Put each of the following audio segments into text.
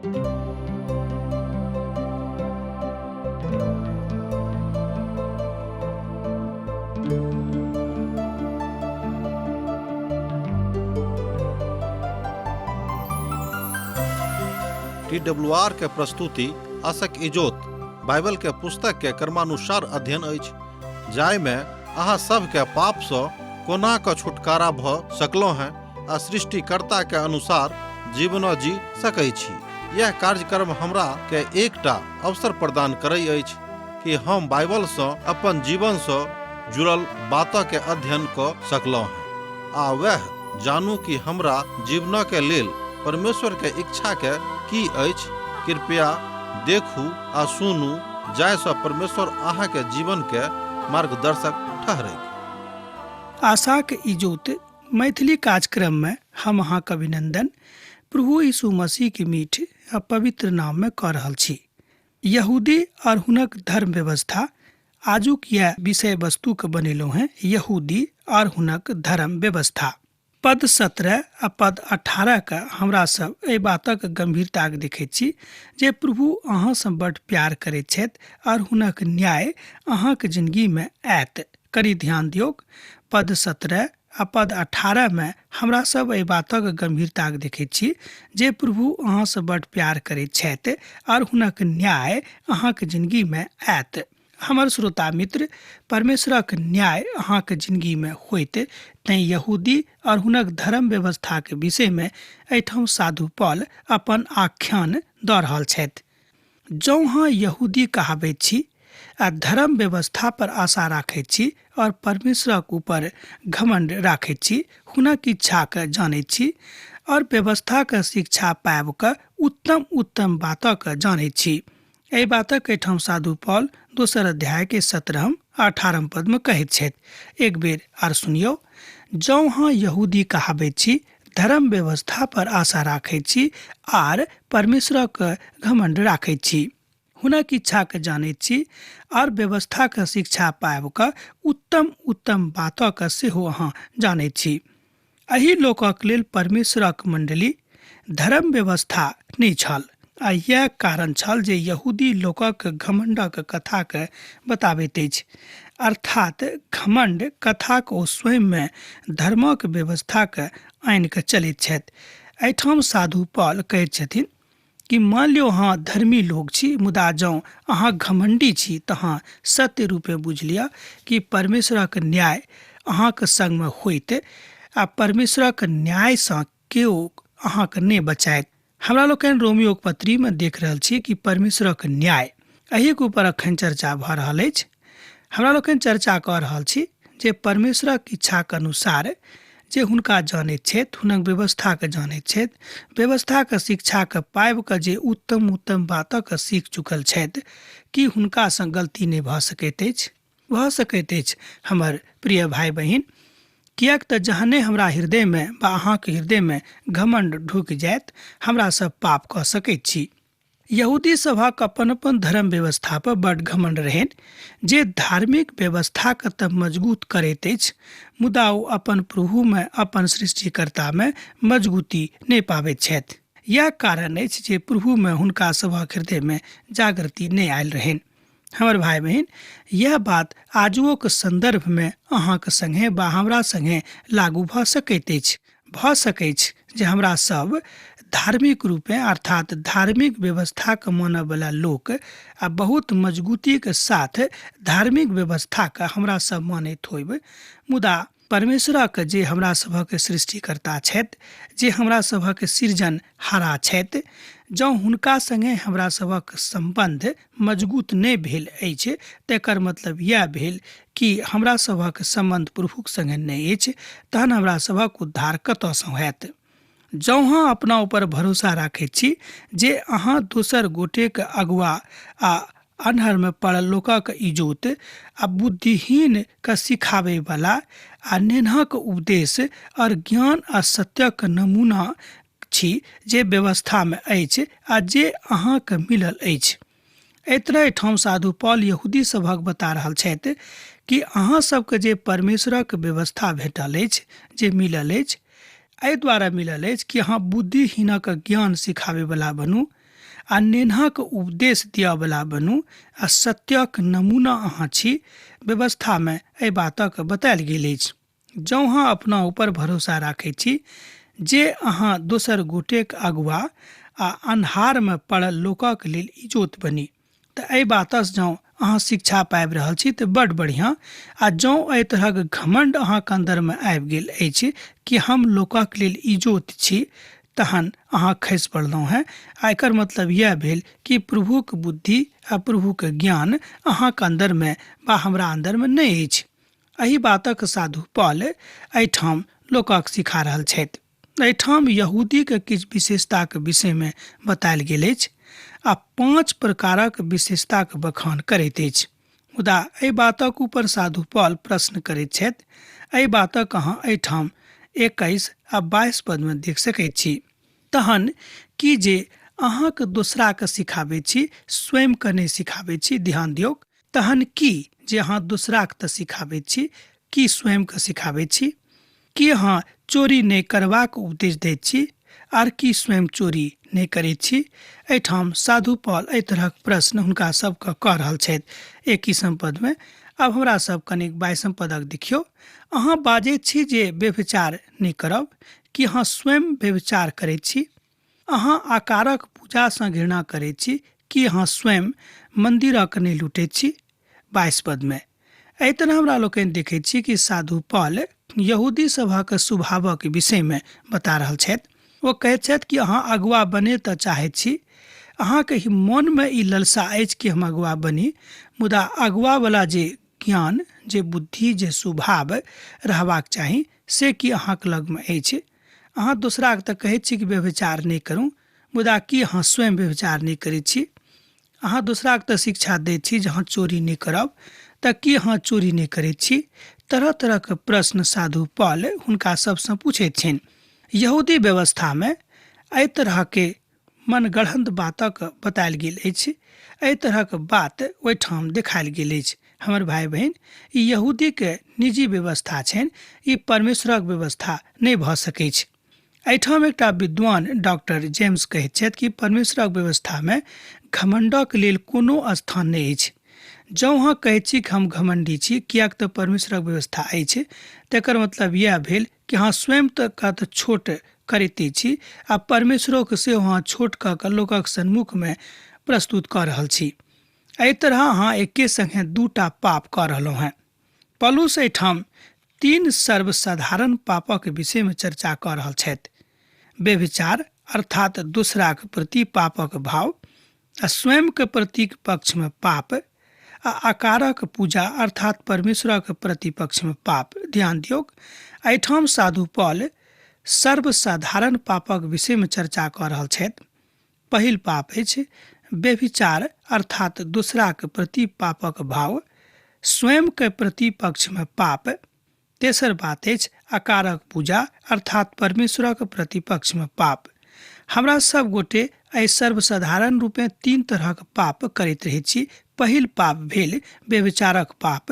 TWR के प्रस्तुति आशक इजोत बाइबल के पुस्तक के क्रमानुसार अध्ययन अछि, जाहिमे अहाँ सबके पाप सँ कोना कऽ छुटकारा भऽ सकलहुँ हेँ आ सृष्टिकर्ता के अनुसार जीवनो जी सकै छी। यह कार्यक्रम हमरा के एकटा अवसर प्रदान करै अछि कि हम बाइबल सँ अपन जीवन सँ जुड़ल बात के अध्ययन कऽ सकलहुँ हेँ आ वएह जानू कि हमरा जीवन के लेल परमेश्वर के इच्छा के की अछि। कृपया देखू आ सुनू जाहि सँ परमेश्वर अहाँ के जीवन के मार्गदर्शक ठहरैक। आशाक इजोत मैथिली कार्यक्रममे हम अहाँके अभिनन्दन प्रभु यीशु मसीहके मीठ आ पवित्र नाममे कऽ रहल छी। यहूदी और हुनक धर्म व्यवस्था आजुक यह विषय वस्तुके बनेलहुँ हेँ, यहूदी और हुनक धर्म व्यवस्था। पद 17 आ पद 18 के हमरा सब एहि बातक गंभीरताके देखैत छी जे प्रभु अहाँसँ बड्ड प्यार करैत छथि और हुनक न्याय अहाँके जिंदगीमे आयत। करी ध्यान दियौक, पद 17 आ पद 18 में हमरा सब एहि बातक गंभीरताके देखैत छी जे प्रभु अहाँसँ बड्ड प्यार करैत छथि और हुनक न्याय अहाँके जिंदगीमे आयत। हमर श्रोता मित्र, परमेश्वरक न्याय अहाँके जिंदगीमे होइत तैं यहूदी और हुनक धर्म व्यवस्थाके विषयमे एहिठाम साधु पॉल अपन आख्यान दऽ रहल छथि। जौं अहाँ यहूदी कहाबैत छी आ धर्म व्यवस्था पर आशा राखैत छी और परमेश्वरक ऊपर घमंड राखैत छी, हुनक इच्छाके जानैत छी और व्यवस्थाके शिक्षा पाबि कऽ उत्तम उत्तम बातके जानैत छी। एहि बातक एहिठाम साधु पॉल दोसर अध्याय के 17 आ 18 पद में कहैत छथि। एक बेर आर सुनियौ, जौं अहाँ यहूदी कहाबैत छी, धर्म व्यवस्था पर आशा राखैत छी आर परमेश्वरक घमंड राखैत छी, हुनक इच्छाके जानैत छी आर व्यवस्थाके शिक्षा पाबि कऽ उत्तम उत्तम बातक सेहो अहाँ जानैत छी। एहि लोकक लेल परमेश्वरक मंडली धर्म व्यवस्था नहि छल आ इएह कारण छल जे यहूदी लोकक घमंडक कथाके बताबैत अछि। अर्थात घमंड कथाक ओ स्वयंमे धर्मक व्यवस्थाके आनि कऽ चलैत छथि। एहिठाम साधु पॉल कहैत छथिन कि मान लियौ अहाँ धर्मी लोक छी, मुदा जँ अहाँ घमंडी छी तऽ अहाँ सत्य रूपे बुझि लिअ कि परमेश्वरक न्याय अहाँके संगमे होइत आ परमेश्वरक न्यायसँ केओ अहाँके नहि बचायत। हमरा लोकनि रोमियोक पत्रीमे देख रहल छी कि परमेश्वरक न्याय एहिके ऊपर अखन चर्चा भऽ रहल अछि। हमरा लोकनि चर्चा कऽ रहल छी जे परमेश्वरक इच्छाके अनुसार जे हुनका जानैत छथि, हुनक व्यवस्थाके जानैत छथि, व्यवस्थाके शिक्षाके पाबि कऽ जे उत्तम उत्तम बातक सीख चुकल छथि, कि हुनकासँ गलती नहि भऽ सकैत अछि? भऽ सकैत अछि हमर प्रिय भाई बहिन, किएक तऽ जहने हमरा हृदयमे वा अहाँके हृदयमे घमंड ढुकि जायत, हमरा सब पाप कऽ सकैत छी। यहूदी सभक अपन अपन धर्म व्यवस्था पर बड घमंड रहनि, जे धार्मिक व्यवस्थाके तऽ मजबूत करैत अछि, मुदा ओ अपन प्रभुमे अपन सृष्टिकर्तामे मजबूती नहि पाबैत छथि। इएह कारण अछि जे प्रभुमे हुनका सभक हृदयमे जागृति नहि आयल रहनि। हमर भाई बहिन, यह बात आजुओक संदर्भमे अहाँके संगे वा हमरा संगे लागू भऽ सकैत अछि। भऽ सकैछ जे हमरा सब धार्मिक रूपे अर्थात धार्मिक व्यवस्थाके मानयवला लोक आ बहुत मजबूतीके साथ धार्मिक व्यवस्थाके हमरा सब मानैत होइब, मुदा परमेश्वरक जे हमरा सभक सृष्टिकर्ता छथि, जे हमरा सभक सृजनहारा छथि, जँ हुनका संगे हमरा सभक सम्बन्ध मजगूत नहि भेल अछि तकर मतलब इएह भेल कि हमरा सभक सम्बन्ध प्रभुक संगे नहि अछि, तहन हमरा सभक उद्धार कतऽसँ होयत? जँ अहाँ अपना ऊपर भरोसा राखैत छी जे अहाँ दोसर गोटेक अगुआ आ अन्हरमे पड़ल लोकक इजोत आ बुद्धिहीन के सिखाबै वाला आ नेन्हक उपदेश और ज्ञान आ सत्यक नमूना छी जे व्यवस्थामे अछि आ जे अहाँके मिलल अछि। एहि तरह एहिठाम साधु पॉल यहूदी सभक बता रहल छथि कि अहाँ सबके जे परमेश्वरक व्यवस्था भेटल अछि, जे मिलल अछि, एहि द्वारा मिलल अछि कि अहाँ बुद्धिहीनक ज्ञान सिखाबैवला बनू। आ नेन्हक उपदेश दिअवला बनू आ सत्यक नमूना अहाँ छी। व्यवस्थामे एहि बातक बतायल गेल अछि। जँ अहाँ अपना ऊपर भरोसा राखैत छी जे अहाँ दोसर गोटेक अगुआ आ अन्हारमे पड़ल लोकक लेल इजोत बनी, तऽ एहि बातसँ जँ अहाँ शिक्षा पाबि रहल छी तऽ बड्ड बढ़िआँ। आ जँ एहि तरहक घमण्ड अहाँके अन्दरमे आबि गेल अछि कि हम लोकक लेल इजोत छी, तहन अहाँ खसि पड़लहुँ हेँ। आ एकर मतलब इएह भेल कि प्रभुक बुद्धि आ प्रभुक ज्ञान अहाँके अन्दरमे वा हमरा अन्दरमे नहि अछि। एहि बातक साधु पॉल एहिठाम लोकक सिखा रहल छथि। एहिठाम यहूदीके किछु विशेषताक विषयमे बतायल गेल अछि आ 5 प्रकारक विशेषताक बखान करैत अछि। मुदा एहि बातक ऊपर साधु पॉल प्रश्न करैत छथि। एहि बातक अहाँ एहिठाम 21 आ 22 पदमे देख सकैत छी। तहन की जे अहाँके दोसराके सिखाबै छी, स्वयंके नहि सिखाबै छी? ध्यान दियौक। तहन की जे अहाँ दोसराके तऽ सिखाबै छी, की स्वयंके सिखाबै छी? की अहाँ चोरी नहि करबाक उपदेश दैत छी आर की स्वयं चोरी नहि करैत छी? एहिठाम साधु पॉल एहि तरहक प्रश्न हुनका सबके कऽ रहल छथि 21 पदमे। आब हमरा सब कनिक 22 पदक देखियौ। अहाँ बाजैत छी जे व्यभिचार नहि करब, की अहाँ स्वयं व्यभिचार करैत छी? अहाँ आकारक पूजासँ घृणा करैत छी, की अहाँ स्वयं मन्दिरक नहि लूटैत छी? 22 पदमे एहि तरह हमरा लोकनि देखैत छी कि साधु पॉल यहूदी सभक स्वभावक विषयमे बता रहल छथि। ओ कहैत छथि कि अहाँ अगुआ बने तऽ चाहैत छी, अहाँके मोनमे ई ललसा अछि कि हम अगुआ बनी, मुदा अगुआवला जे ज्ञान, जे बुद्धि, जे स्वभाव रहबाक चाही से की अहाँके लगमे अछि? अहाँ दोसराके तऽ कहैत छी कि व्यभिचार नहि करू, मुदा की अहाँ स्वयं व्यभिचार नहि करैत छी? अहाँ दोसराके तऽ शिक्षा दैत छी जे अहाँ चोरी नहि करब, तऽ की अहाँ चोरी नहि करैत छी? तरह तरहके प्रश्न साधु पॉल हुनका सबसँ पूछैत छनि। यहूदी व्यवस्थामे एहि तरहके मनगढ़ंत बातक बतायल गेल अछि। एहि तरहक बात ओहिठाम देखायल गेल अछि। हमर भाय बहिन, ई यहूदीके निजी व्यवस्था छनि, ई परमेश्वरक व्यवस्था नहि भऽ सकैछ। एहिठाम एकटा विद्वान डॉक्टर जेम्स कहैत छथि कि परमेश्वरक व्यवस्थामे घमण्डक लेल कोनो स्थान नहि अछि। जँ अहाँ कहैत छी कि हम घमण्डी छी किएक तऽ परमेश्वरक व्यवस्था अछि, तकर मतलब इएह भेल कि अहाँ स्वयं तऽ छोट करिते छी आ परमेश्वरोके सेहो अहाँ छोट कऽ कऽ लोकक सन्मुखमे प्रस्तुत कऽ रहल छी। एहि तरह अहाँ एके सङ्गे 2टा पाप कऽ रहलहुँ हेँ। पौलुस एहिठाम 3 सर्वसाधारण पापक विषयमे चर्चा कऽ रहल छथि। व्यभिचार अर्थात दोसराक प्रति पापक भाव आ स्वयंके प्रतिक पक्षमे पाप आ आकारक पूजा अर्थात परमेश्वरक प्रतिपक्षमे पाप। ध्यान दियौक, एहिठाम साधु पॉल सर्वसाधारण पापक विषयमे चर्चा कऽ रहल छथि। पहिल पाप अछि व्यभिचार अर्थात दोसराक प्रति पापक भाव, स्वयंके प्रतिपक्षमे पाप। तेसर बात अछि आकारक पूजा अर्थात परमेश्वरक प्रतिपक्षमे पाप। हमरा सब गोटे एहि सर्वसाधारण रूपे 3 तरहक पाप करैत रहैत छी। पहिल पाप भेल व्यभिचारक पाप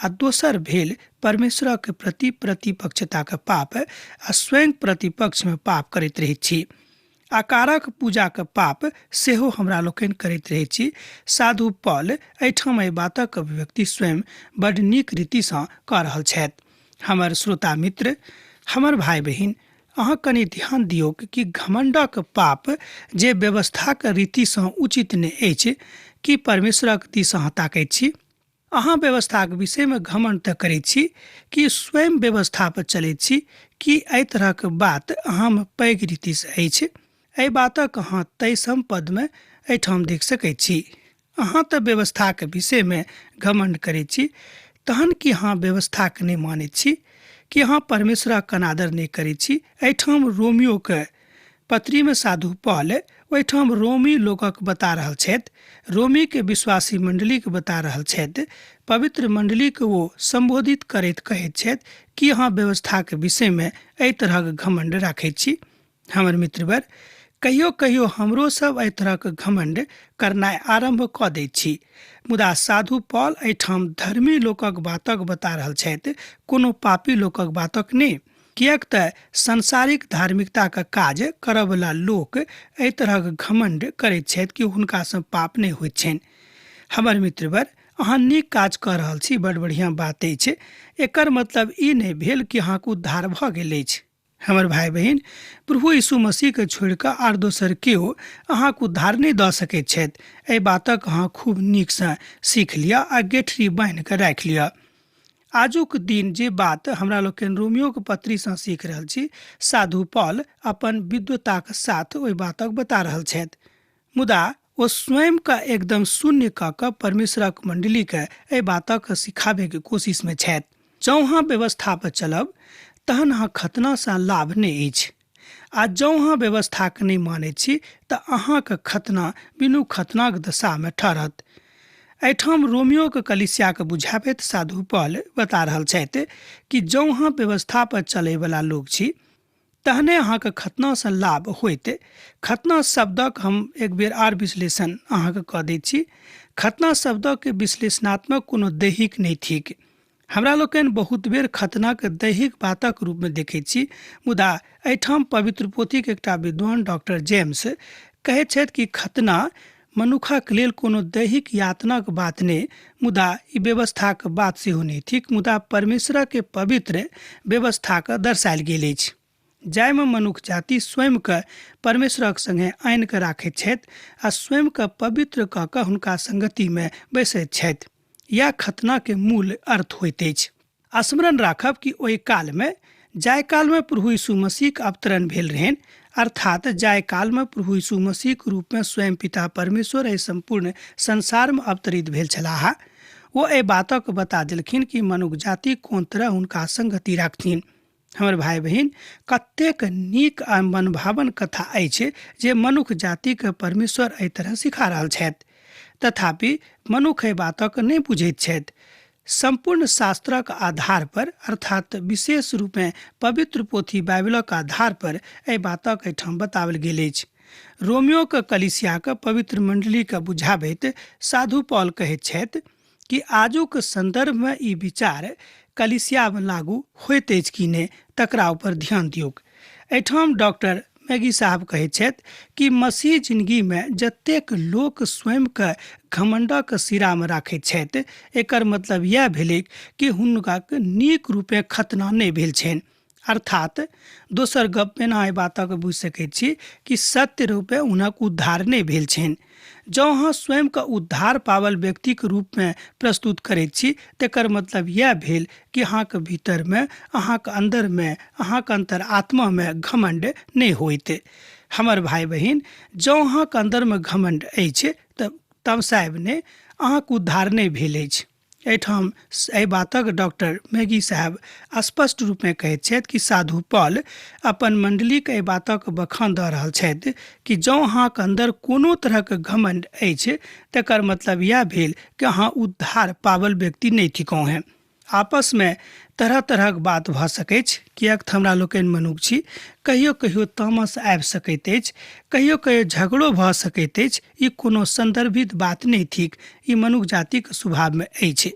आ दोसर भेल परमेश्वरक प्रति प्रतिपक्षताक पाप आ स्वयं प्रतिपक्षमे पाप करैत रहैत छी। आकारक पूजाक पाप सेहो हमरा लोकनि करैत रहैत छी। साधु पॉल एहिठाम एहि बातक अभिव्यक्ति स्वयं बड नीक रीतिसँ कऽ रहल छथि। हमर श्रोता मित्र, हमर भाय बहिन, अहाँ कनि ध्यान दियौक कि घमण्डक पाप जे व्यवस्थाक रीतिसँ उचित नहि अछि, कि परमेश्वरक दिस अहाँ ताकैत छी? अहाँ व्यवस्थाक विषयमे घमण्ड तऽ करैत छी, कि स्वयं व्यवस्था पर चलैत छी? कि एहि तरहक बात अहाँमे पैघ रीतिसँ अछि? एहि बातक अहाँ 23 पदमे एहिठाम देख सकैत छी। अहाँ तऽ व्यवस्थाक विषयमे घमण्ड करैत छी, तहन की अहाँ व्यवस्थाके नहि मानैत छी? कि अहाँ परमेश्वरक अनादर नहि करैत छी? एहिठाम रोमियोके पत्रीमे साधु पॉल ओहिठाम रोमी लोकक बता रहल छथि, रोमीके विश्वासी मण्डलीके बता रहल छथि। पवित्र मण्डलीके ओ सम्बोधित करैत कहैत छथि कि अहाँ व्यवस्थाके विषयमे एहि तरहक घमण्ड राखैत छी। हमर मित्रवर, कहियो कहियो हमरो सब एहि तरहक घमण्ड करनाइ आरम्भ कऽ दैत छी, मुदा साधु पॉल एहिठाम धर्मी लोकक बातक बता रहल छथि, कोनो पापी लोकक बातक नहि। किएक तऽ सांसारिक धार्मिकताके काज करयवला लोक एहि तरहक घमण्ड करैत छथि कि हुनकासँ पाप नहि होइत छनि। हमर मित्रवर, अहाँ नीक काज कऽ रहल छी, बड़ बढ़िआँ बात अछि। एकर मतलब ई नहि भेल कि अहाँके उद्धार भऽ गेल अछि। हमर भाय बहिन, प्रभु यीशु मसीहके छोड़ि कऽ आर दोसर केओ अहाँके उद्धार नहि दऽ सकैत छथि। एहि बातक अहाँ खूब नीकसँ सीख लिअ आ गेठरी बान्हि कऽ राखि लिअ। आजुक दिन जे बात हमरा लोकनि रोमियोके पत्रीसँ सीख रहल छी, साधु पॉल अपन विद्वताक साथ ओहि बातक बता रहल छथि। मुदा ओ स्वयंके एकदम शून्य कऽ कऽ परमेश्वरक मण्डलीके एहि बातक सिखाबैके कोशिशमे छथि। जँ अहाँ व्यवस्था पर चलब तहन अहाँ खतनासँ लाभ नहि अछि, आ जँ अहाँ व्यवस्थाके नहि मानैत छी तऽ अहाँके खतना बिनु खतनाक दशामे ठहरत। एहिठाम रोमियोके कलिसियाके बुझाबैत साधु पॉल बता रहल छथि कि जँ अहाँ व्यवस्था पर चलैवला लोक छी तहने अहाँके खतनासँ लाभ होइत। खतना शब्दक हम एक बेर आर विश्लेषण अहाँके कऽ दैत छी। खतना शब्दक विश्लेषणात्मक कोनो दैहिक नहि थिक। हमरा लोकनि बहुत बेर खतनाके दैहिक बातक रूपमे देखैत छी, मुदा एहिठाम पवित्र पोथीके एकटा विद्वान डॉक्टर जेम्स कहैत छथि कि खतना मनुखक लेल कोनो दैहिक यातनाक बात नहि, मुदा ई व्यवस्थाक बात सेहो नहि थिक, मुदा परमेश्वरके पवित्र व्यवस्थाके दर्शायल गेल अछि, जाहिमे मनुख जाति स्वयंके परमेश्वरक सङ्गे आनि कऽ राखैत छथि आ स्वयंके पवित्र कऽ कऽ हुनका संगतिमे बैसैत छथि। इएह खतनाके मूल अर्थ होइत अछि। आ स्मरण राखब कि ओहि कालमे, जाहि कालमे प्रभु यीशु मसीहक अवतरण भेल रहनि, अर्थात जाहि कालमे प्रभु यीशु मसीहक रूपमे स्वयं पिता परमेश्वर एहि सम्पूर्ण संसारमे अवतरित भेल छलाह, ओ एहि बातक बता देलखिन कि मनुख जाति कोन तरह हुनका संगति राखथिन। हमर भाय बहिन, कतेक नीक आ मनभावन कथा अछि जे मनुख जातिके परमेश्वर एहि तरह सिखा रहल छथि। तथापि मनुख एहि बातक नहि बुझैत छथि। सम्पूर्ण शास्त्रक आधार पर, अर्थात विशेष रूपेँ पवित्र पोथी बाइबलक आधार पर एहि बातक एहिठाम बताओल गेल अछि। रोमियोक कलिसियाक पवित्र मण्डलीके बुझाबैत साधु पॉल कहैत छथि कि आजुक सन्दर्भमे ई विचार कलिसियामे लागू होइत अछि कि नहि, तकरा ऊपर ध्यान दियौक। एहिठाम डॉक्टर मैगी साहब कहैत छथि कि मसीह जिनगीमे जतेक लोक स्वयंके घमण्डक सिरामे राखैत छथि, एकर मतलब इएह भेलैक कि हुनका नीक रूपे खतना नहि भेल छनि। अर्थात दोसर गप एना एहि बातक बुझि सकैत छी कि सत्य रूपे हुनक उद्धार नहि भेल छनि। जँ अहाँ स्वयंके उद्धार पावल व्यक्तिके रूपमे प्रस्तुत करैत छी, तकर मतलब इएह भेल कि अहाँके भीतरमे, अहाँके अन्दरमे, अहाँके अंतरात्मामे घमण्ड नहि होइत। हमर भाय बहिन, जँ अहाँके अन्दरमे घमण्ड अछि तऽ तमसायब नहि, अहाँके उद्धार नहि भेल अछि। एहिठाम एहि बातक डॉक्टर मैगी साहब स्पष्ट रूपमे कहैत छथि कि साधु पॉल अपन मण्डलीके एहि बातक बखान दऽ रहल छथि कि जँ अहाँके अन्दर कोनो तरहक घमण्ड अछि, तकर मतलब इएह भेल कि अहाँ उद्धार पावल व्यक्ति नहि थिकहुँ हेँ। आपसमे तरह तरहक बात भऽ सकैछ, किएक तऽ हमरा लोकनि मनुख छी। कहियो कहियो तामस आबि सकैत अछि, कहियो कहियो झगड़ो भऽ सकैत अछि। ई कोनो सन्दर्भित बात नहि थिक, ई मनुख जातिक स्वभावमे अछि।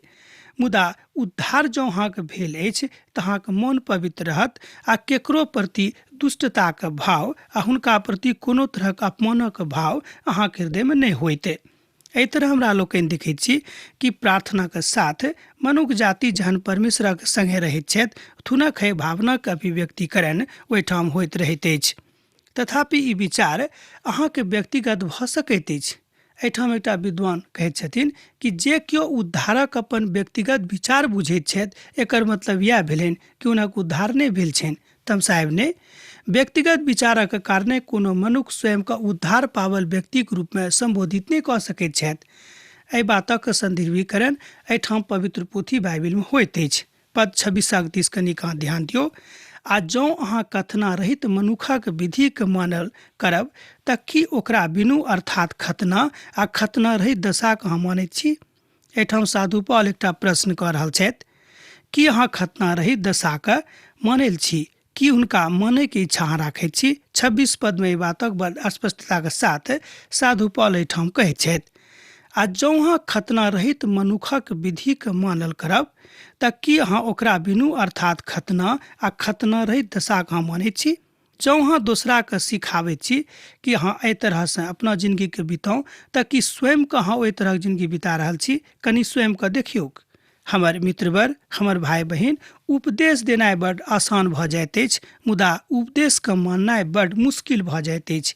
मुदा उद्धार जँ अहाँके भेल अछि तऽ अहाँके मोन पवित्र रहत आ केकरो प्रति दुष्टताक भाव आ हुनका प्रति कोनो तरहक अपमानक भाव अहाँके हृदयमे नहि होइत। एहि तरह हमरा लोकनि देखैत छी कि प्रार्थनाक साथ मनुख जाति जहन परमेश्वरक संगे रहैत छथि, हुनक एहि भावनाक अभिव्यक्तिकरण ओहिठाम होइत रहैत अछि। तथापि ई विचार अहाँके व्यक्तिगत भऽ सकैत अछि। एहिठाम एकटा विद्वान कहैत छथिन कि जे केओ उद्धारक अपन व्यक्तिगत विचार बुझैत छथि, एकर मतलब इएह भेलनि कि हुनक उद्धार नहि भेल छनि। तमसायब नहि, व्यक्तिगत विचारक कारणे कोनो मनुख स्वयंके उद्धार पावल व्यक्तिक रूपमे सम्बोधित नहि कऽ सकैत छथि। एहि बातक सन्दर्भीकरण एहिठाम पवित्र पोथी बाइबिलमे होइत अछि। पद 26 दिस कनिक अहाँ ध्यान दियौ। आ जँ अहाँ कथना रहित मनुखक विधिके मानल करब तऽ की ओकरा बिनु, अर्थात खतना आ खतना रहित दशाके अहाँ मानैत छी? एहिठाम साधु पॉल एकटा प्रश्न कऽ रहल छथि कि अहाँ खतना रहित दशाके मानैल छी? की हुनका मानैके इच्छा अहाँ राखैत छी? 26 पदमे एहि बातक बड़ स्पष्टताके साथ साधु पॉल एहिठाम कहैत छथि। आ जँ अहाँ खतना रहित मनुखक विधिके मानल करब तऽ की अहाँ ओकरा बिनु अर्थात खतना आ खतना रहित दशाके अहाँ मानैत छी? जँ अहाँ दोसराके सिखाबैत छी कि अहाँ एहि तरहसँ अपना जिनगीके बिताउ तऽ की स्वयंके अहाँ ओहि तरहक जिनगी बिता रहल छी? कनि स्वयंके देखियौक। हमर मित्रवर, हमर भाय बहिन, उपदेश देनाइ बड आसान भऽ जाइत अछि, मुदा उपदेशके माननाइ बड मुश्किल भऽ जाइत अछि।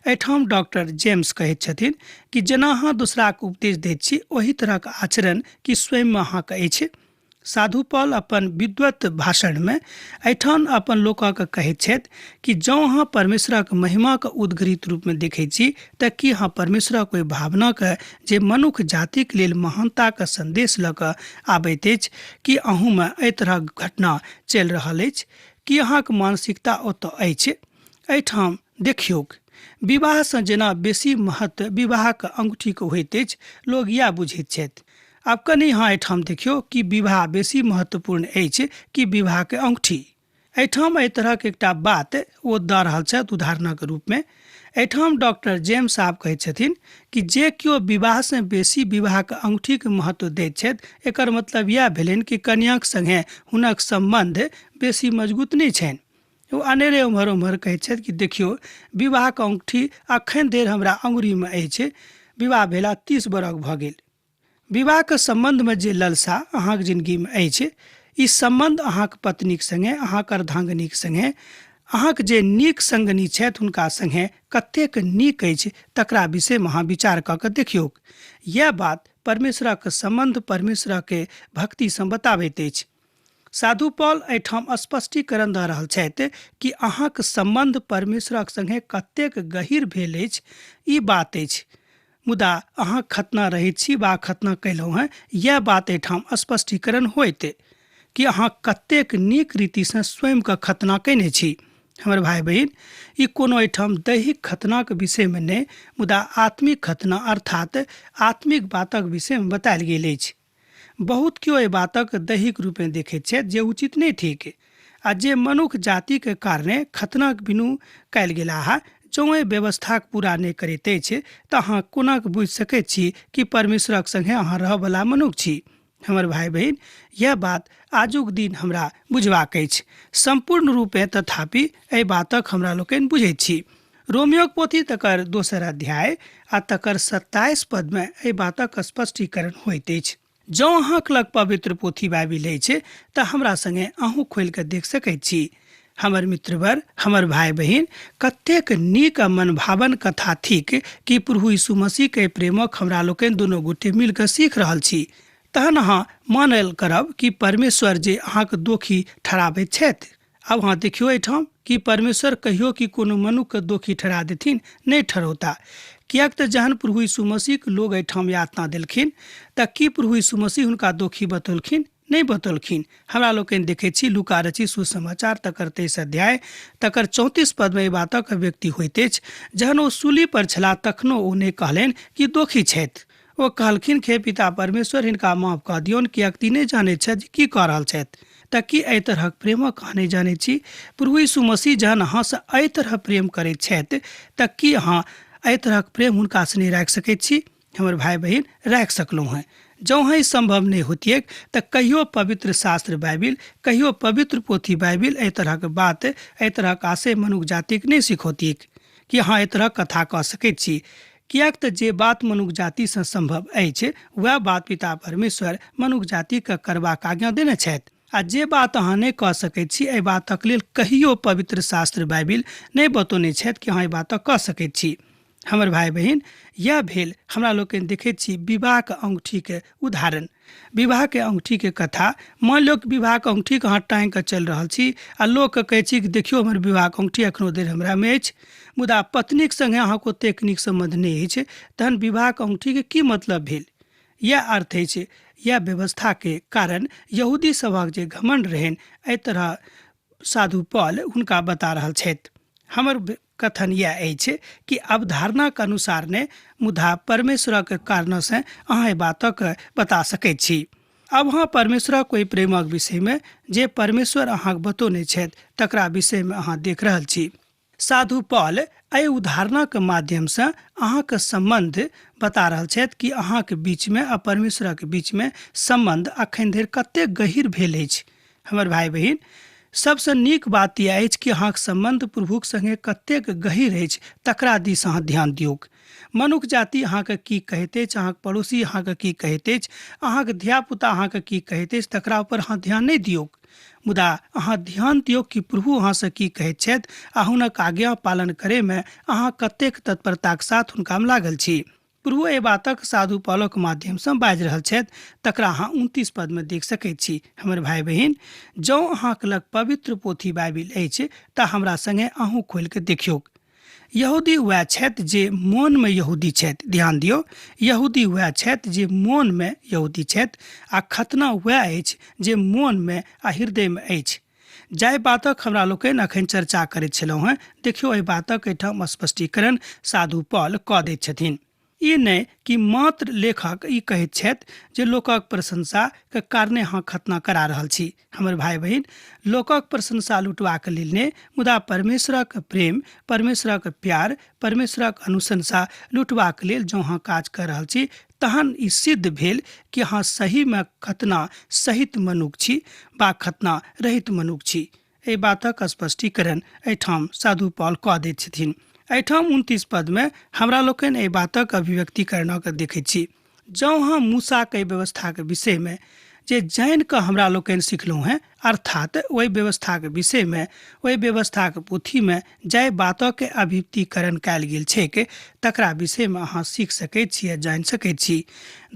एहिठाम डॉक्टर जेम्स कहैत छथिन कि जेना अहाँ दोसराके उपदेश दैत छी ओहि तरहक आचरण की स्वयंमे अहाँके अछि? साधु पॉल अपन विद्वत भाषणमे एहिठाम अपन लोकके कहैत छथि कि जँ अहाँ परमेश्वरक महिमाके उद्घरित रूपमे देखैत छी तऽ की अहाँ परमेश्वरक ओहि भावनाके जे मनुख जातिक लेल महानताके सन्देश लऽ कऽ आबैत अछि, की अहूँमे एहि तरहक घटना चलि रहल अछि? की अहाँक मानसिकता ओतऽ अछि? एहिठाम देखियौक, विवाहसँ जेना बेसी महत्व विवाहक अंगूठीक होइत अछि, लोक इएह बुझैत छथि। आब कनि अहाँ एहिठाम देखियौ कि विवाह बेसी महत्वपूर्ण अछि कि विवाहके अंगूठी? एहिठाम एहि तरहक एकटा बात ओ दऽ रहल छथि उदाहरणक रूपमे। एहिठाम डॉक्टर जेम्स साहब कहैत छथिन कि जे केओ विवाहसँ बेसी विवाहक अंगूठीके महत्व दैत छथि, एकर मतलब इएह भेलनि कि कनियाँक सङ्गे हुनक सम्बन्ध बेसी मजगूत नहि छनि। ओ अनेरे ओम्हर ओम्हर कहैत छथि कि देखियौ, विवाहक अंगूठी अखन धरि हमरा अंगुरीमे अछि, विवाह भेला 30 बरख भऽ गेल। विवाहके सम्बन्धमे जे ललसा अहाँक जिनगीमे अछि, ई सम्बन्ध अहाँक पत्नीक सङ्गे, अहाँक अर्धांगिनीक सङ्गे, अहाँक जे नीक सङ्गनी छथि हुनका सङ्गे कतेक नीक अछि, तकरा विषयमे अहाँ विचार कऽ कऽ देखियौक। इएह बात परमेश्वरक सम्बन्ध परमेश्वरके भक्तिसँ बताबैत अछि। साधु पॉल एहिठाम स्पष्टीकरण दऽ रहल छथि कि अहाँक सम्बन्ध परमेश्वरक सङ्गे कतेक गहीर भेल अछि, ई बात अछि। मुदा अहाँ खतना रहैत छी वा खतना कयलहुँ हेँ, इएह बात एहिठाम स्पष्टीकरण होइत कि अहाँ कतेक नीक रीतिसँ स्वयंके खतना कयने छी। हमर भाय बहिन, ई कोनो एहिठाम दैहिक खतनाक विषयमे नहि, मुदा आत्मिक खतना अर्थात आत्मिक बातक विषयमे बतायल गेल अछि। बहुत केओ एहि बातक दैहिक रूपेँ देखैत छथि जे उचित नहि थिक, आ जे मनुख जातिक कारणे खतनाक बिनु कयल गेलाह, जँ एहि व्यवस्थाक पूरा नहि करैत अछि तँ अहाँ कोना कऽ बुझि सकैत छी कि परमेश्वरक संगे अहाँ रहऽवला मनुख छी? हमर भाय बहिन, यैह बात आजुक दिन हमरा बुझबाक अछि। सम्पूर्ण रूपेँ तथापि एहि बातक हमरा लोकनि बुझैत छी। रोमियोक पोथी तकर दोसर अध्याय आ तकर 27 पदमे एहि बातक स्पष्टीकरण होइत अछि। जँ अहाँक लग पवित्र पोथी बाइबिल अछि तऽ हमरा संगे अहूँ खोलि कऽ देख सकैत छी। हमर मित्रवर, हमर भाय बहिन, कतेक नीक आ मनभावन कथा थिक कि प्रभु यीशु मसीह के प्रेमक हमरा लोकनि दुनू गोटे मिल कऽ सीख रहल छी। तहन अहाँ मानल करब कि परमेश्वर जे अहाँक दोखी ठहराबैत छथि। आब अहाँ देखियौ एहिठाम कि परमेश्वर कहियो कि कोनो मनुखके दोखी ठहरा देथिन? नहि ठहरौता। किएक तऽ जहन प्रभु यीशु मसीहके लोग एहिठाम यातना देलखिन तऽ की प्रभु यीशु मसीह हुनका दोखी बतौलखिन? नहि बतौलखिन। हमरा लोकनि देखैत छी लूका रचित सुसमाचार तकर 23 अध्याय तकर 34 पदमे एहि बातक अभिव्यक्ति होइत अछि। जहन ओ सूली पर छलाह तखनो ओ नहि कहलनि कि दोखी छथि। ओ कहलखिन, हे पिता परमेश्वर, हिनका माफ कऽ दियौन, किएक तऽ ई नहि जानैत छथि जे की कऽ रहल छथि। तऽ की एहि तरहक प्रेमक अहाँ नहि जानैत छी? प्रभु यीशु मसीह जहन अहाँसँ एहि तरह प्रेम करैत छथि तऽ की अहाँ एहि तरहक प्रेम हुनकासँ नहि राखि सकैत छी? हमर भाय बहिन, राखि सकलहुँ हेँ। जँ अहाँ ई सम्भव नहि होतिऐक तऽ कहियो पवित्र शास्त्र बाइबिल, कहियो पवित्र पोथी बाइबिल एहि तरहक बात, एहि तरहक आशय मनुख जातिक नहि सिखौतिऐक कि अहाँ एहि तरहक कथा कऽ सकैत छी। किएक तऽ जे बात मनुख जातिसँ सम्भव अछि, वएह बात पिता परमेश्वर मनुख जातिकेँ करबाक आज्ञा देने छथि। आ जे बात अहाँ नहि कऽ सकैत छी, एहि बातक लेल कहियो पवित्र शास्त्र बाइबिल नहि बतौने छथि कि अहाँ एहि बातक कऽ सकैत छी। हमर भाय बहिन, यैह भेल हमरा लोकनि देखैत छी विवाहक अंगूठीक उदाहरण। विवाहके अंगूठीके कथा। मानि लियौ कि विवाहक अंगूठीके अहाँ टाँगि कऽ चलि रहल छी आ लोकके कहै छी कि देखियौ हमर विवाहक अंगूठी एखनो धरि हमरामे अछि, मुदा पत्नीक सङ्गे अहाँके ओतेक नीक सम्बन्ध नहि अछि, तहन विवाहक अंगूठीके की मतलब भेल? इएह अर्थ अछि। इएह व्यवस्थाके कारण यहूदी सभक जे घमण्ड रहनि, एहि तरह साधु पॉल हुनका बता रहल छथि। हमर कथन इएह अछि कि अवधारणाक अनुसार नहि, मुदा परमेश्वरक कारणसँ अहाँ एहि बातक बता सकैत छी। आब अहाँ परमेश्वरक ओहि प्रेमक विषयमे जे परमेश्वर अहाँक बतौने छथि तकरा विषयमे अहाँ देख रहल छी। साधु पॉल एहि उदाहरणक माध्यमसँ अहाँके सम्बन्ध बता रहल छथि कि अहाँके बीचमे आ परमेश्वरक बीचमे सम्बन्ध अखन धरि कतेक गहीर भेल अछि। हमर भाय बहिन, सबसँ नीक बात यह अछि कि अहाँके सम्बन्ध प्रभुक संगे कतेक गहीर अछि तकरा दिस अहाँ ध्यान दियौक। मनुख जाति अहाँके की कहैत अछि, अहाँके पड़ोसी अहाँके की कहैत अछि, अहाँके धियापुता अहाँके की कहैत अछि, तकरा ऊपर अहाँ ध्यान नहि दियौक, मुदा अहाँ ध्यान दियौक कि प्रभु अहाँसँ की कहैत छथि आ हुनक आज्ञा पालन करैमे अहाँ कतेक तत्परताक साथ हुनकामे लागल छी। प्रभु एहि बातक साधु पॉलक माध्यमसँ बाजि रहल छथि, तकरा अहाँ 29 पदमे देख सकैत छी। हमर भाय बहिन, जँ अहाँके लग पवित्र पोथी बाइबिल अछि तऽ हमरा संगे अहूँ खोलि कऽ देखियौक। यहूदी वएह छथि जे मोनमे यहूदी छथि। ध्यान दियौ, यहूदी वएह छथि जे मोनमे यहूदी छथि आ खतना वएह अछि जे मोनमे आ हृदयमे अछि। जाहि बातक हमरा लोकनि अखन चर्चा करैत छलहुँ हेँ, देखियौ एहि बातक एहिठाम स्पष्टीकरण साधु पॉल कऽ दैत छथिन। ई नहि कि मात्र लेखक ई कहैत छथि जे लोकक प्रशंसाके कारणे अहाँ खतना करा रहल छी। हमर भाय बहिन, लोकक प्रशंसा लुटबाक लेल नहि, मुदा परमेश्वरक प्रेम, परमेश्वरक प्यार, परमेश्वरक अनुशंसा लुटबाक लेल जँ अहाँ काज कऽ रहल छी तहन ई सिद्ध भेल कि अहाँ सहीमे खतना सहित मनुख छी वा खतना रहित मनुख छी। एहि बातक स्पष्टीकरण एहिठाम साधु पॉल कऽ दैत छथिन। एहिठाम 29 पदमे हमरा लोकनि एहि बातक अभिव्यक्तिकरणक देखैत छी। जँ अहाँ मूसाक एहि व्यवस्थाक विषयमे जे जानि कऽ हमरा लोकनि सिखलहुँ हेँ, अर्थात ओहि व्यवस्थाक विषयमे ओहि व्यवस्थाक पोथीमे जाहि बातक अभिव्यक्तिकरण कयल गेल छैक तकरा विषयमे अहाँ सीख सकैत छी आ जानि सकैत छी।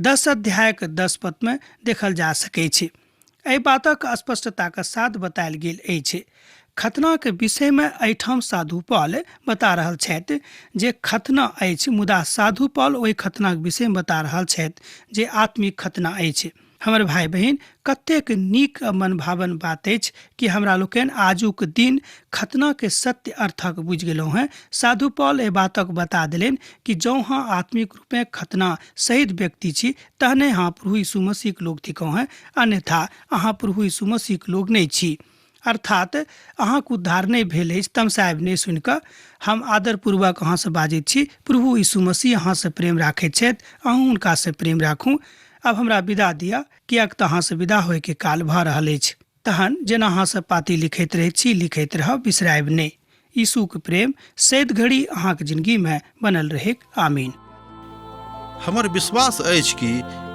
10 अध्यायक 10 पदमे देखल जा सकैछ। एहि बातक स्पष्टताक साथ बतायल गेल अछि। खतनाक विषयमे एहिठाम साधु पॉल बता रहल छथि जे खतना अछि, मुदा साधु पॉल ओहि खतनाक विषयमे बता रहल छथि जे आत्मिक खतना अछि। हमर भाय बहिन, कतेक नीक आ मनभावन बात अछि कि हमरा लोकनि आजुक दिन खतनाके सत्य अर्थक बुझि गेलहुँ हेँ। साधु पॉल एहि बातक बता देलनि कि जँ अहाँ आत्मिक रूपेँ खतना सहित व्यक्ति छी तहने अहाँ प्रभु यीशु मसीहक लोक थिकहुँ हेँ, अन्यथा अहाँ प्रभु यीशु मसीहक लोक नहि छी। अर्थात अहाँक उद्धार नहि भेल अछि। तमसायब नहि सुनि कऽ हम आदरपूर्वक अहाँसँ बाजैत छी। प्रभु यीशु मसीह अहाँसँ प्रेम राखैत छथि, अहूँ हुनकासँ प्रेम राखू। आब हमरा विदा दिअ, किएक तऽ अहाँसँ विदा होयके काल भऽ रहल अछि। तहन जेना अहाँसँ पाती लिखैत रहैत छी, लिखैत रहब, बिसरायब नहि। यीशुक प्रेम सैद घड़ी अहाँक जिंदगीमे बनल रहैक। आमीन। हमर विश्वास अछि कि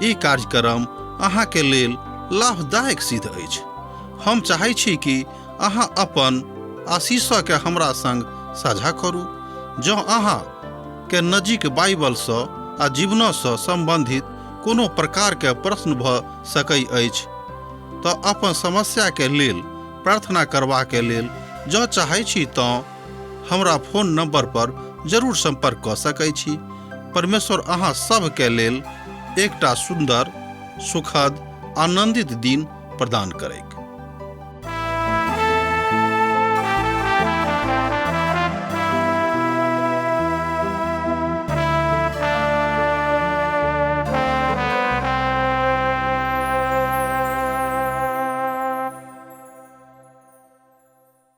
ई कार्यक्रम अहाँके लेल लाभदायक सिद्ध अछि। हम चाहै छी कि अहाँ अपन आशीषके हमरा संग साझा करू। जँ अहाँ के नजीक बाइबलसँ आ जीवनसँ सम्बन्धित कोनो प्रकारके प्रश्न भऽ सकै अछि तऽ अपन समस्याके लेल प्रार्थना करबाके लेल जँ चाहै छी तँ हमरा फोन नंबर पर जरूर संपर्क कऽ सकै छी। परमेश्वर अहाँ सभके लेल एकटा सुन्दर, सुखद, आनंदित दिन प्रदान करैक।